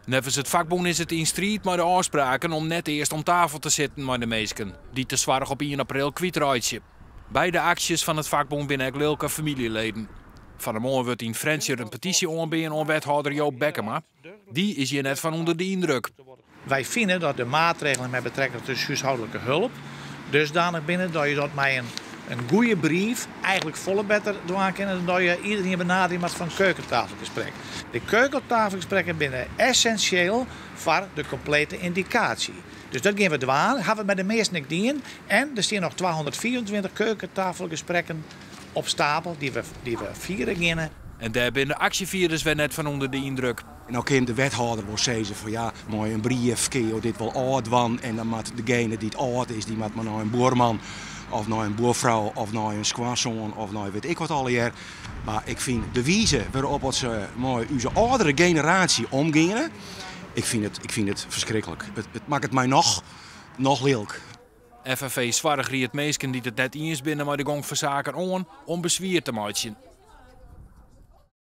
Neffens it fakbûn is it yn striid mei de ôfspraken om net earst om tafel te sitten mei de minsken dy't de soarch op ien april kwytreitsje. By de aksjes fan it fakbûn binne ek lilke famyljeleden. Fan 'e moarn wurdt yn Frjentsjer in petysje oanbean oan wethâlder Joop Bekkema. Dy is hjir net fan ûnder de yndruk. Wy fine dat de maatregelen mei betrekking tot de húshâldlike help dusdanich binne dat je dat mei in goede brief eigentlik folle better dwaan kinne dan dat je iderien benaderje moat foar in keukentafelgesprek. De keukentafelgesprekken binne essensjeel foar de komplete yndikaasje. Dus dat gean we dwaan, hawwe we mei de measten ek dien. En der stean noch 225 keukentafelgesprekken op stapel dy't we fiere geane. En dêr binne de aksjefierders wer net fan ûnder de yndruk. En dan kin de wethâlder wol sizze fan ja, mei in brief kinne jo dit wol ôfdwaan en dan moat degene dy't âld is, dy moat mar nei in buorman of nei in buorfrou of nei in skoansoan of nei wit ik wat allegear. Mar ik fyn de wize wêrop dat se mei ús âldere generaasje omgeane, ik fyn it ferskriklik. It makket my noch lilk. FNV Soarch riedt minsken dy't it net iens binne mei de gong fan saken oan om beswier te meitsjen.